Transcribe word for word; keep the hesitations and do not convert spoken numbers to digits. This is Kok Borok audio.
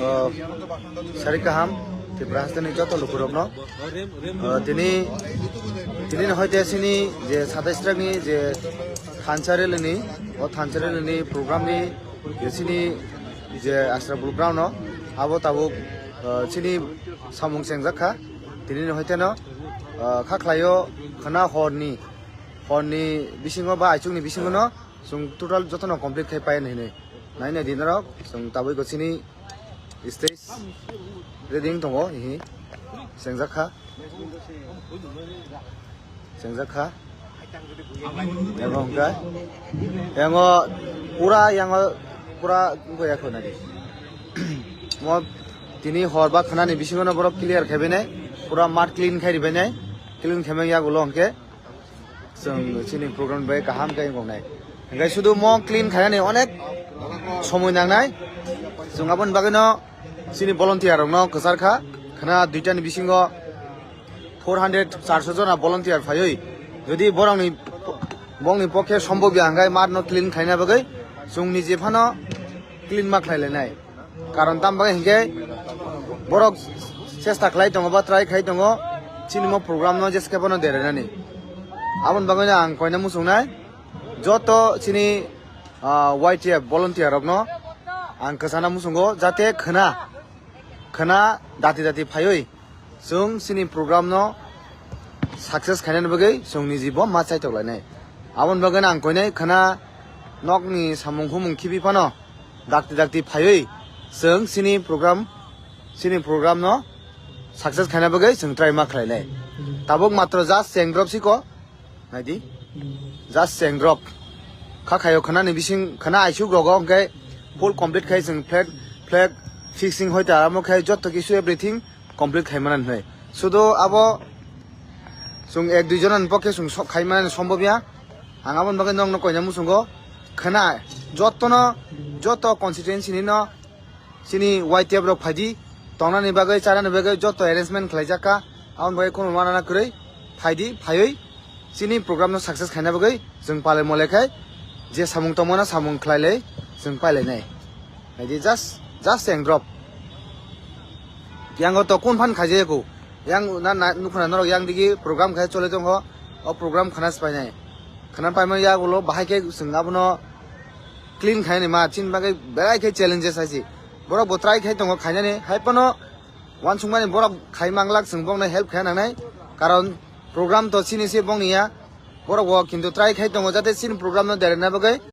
O, sari kaham, Tripura hasteni joto lukurokno. O, tini, tini no hoite sini je satais tarik ni je thansa rally ni, o thansa rally ni program ni je sini je Asra Bul ground no, abo tabuk, o, sini samung sengjak kha. Tini no hoite no, o, kha khlaio khna hor ni, hor ni bisingo ba aichuk ni bisingo no, chwng total jotono complete khai pai hinwi. Nai nai di norok, chwng tabuk go chini stage ready wng tongo, hihi. Sengjak kha. Sengjak kha. Ego hwnkha. Yango pura, yango pura wngkha ya khwnadi. Mo tini hor ba khwnani bisingo no borok clear khai bainai. Pura mat clean khai ri bainai. Clean khai man yagulo hwnkhe. Chwng chini program bai kaham khe wngnai. Hingke sudu mo clean khainani onek somoi nangnai. Chwng aboni bagwino chini volunteer rokno kwchar kha. Khna duitani bisingo four hundred, charso jona volunteer phaiwi. Jodi borokni, bongni pokhe sombob ya hingke mat no clean khaina bagwi chwngni jephano clean ma khlai lainai. Karon tam bagwi hinkhe borok chesta khlai tongo ba try khai tongo chini mo program no jeske bono derainani. Aboni bagwi no ang koina muchungnai joto chini, ah, Y T F volunteer rokno ang kwchana muchungo jate khwna, khwna dati dati phaiwi chwng chini program no success khainani bagwi chwng niji bo ma chaitok lainai. Aboni bagwi no ang koinai khwna nokni samung humung khibi phano dakti dakti phaiwi chwng chini program, chini program no success khaina bagwi chwng try ma khlainai. Tabuk matro just cheng drop siko, naidi, just cheng drop. Kha khayo khwnani bising khwna aisuk rogo hwnkhe full complete khai chwng flag, flag fixing hoite aramo khai jotto kisu everything complete khai mano hinwi. Sudo abo chwng ek dui jonani pokhe chwng sok khai mano sombob ya. Ang aboni bagwi nokno koina muchungo khwna jottono, jotto constituency ni no chini Y T F rok phaidi tongnani bagwi chanani bagwi jotto arrangement khlaijak kha. Aboni bagwi khunu manana kwrwi phaidi phaiwi chini program no success khaina bagwi chwng palai molai khai je samung tongmano samung khlai lai chwng pai lainai. Naidi just, just cheng drop. Yango to kun phan khaijaya ko. Yang na, na, nukha na norok yang digi program khai chole tongkho. O program khana se painai. Khana paimani yagulo bahai khe chwng abono clean khainani ma chini bagwi belai khe challenges hai si. Borok bo try khai tongo khainani. Hai phano uansukmani borok khai manglak chwng bokno help khai nangnai. Karon program to chini se bongni ya. Borok bo kintu try khai tongo jate chini program no derina bagwi.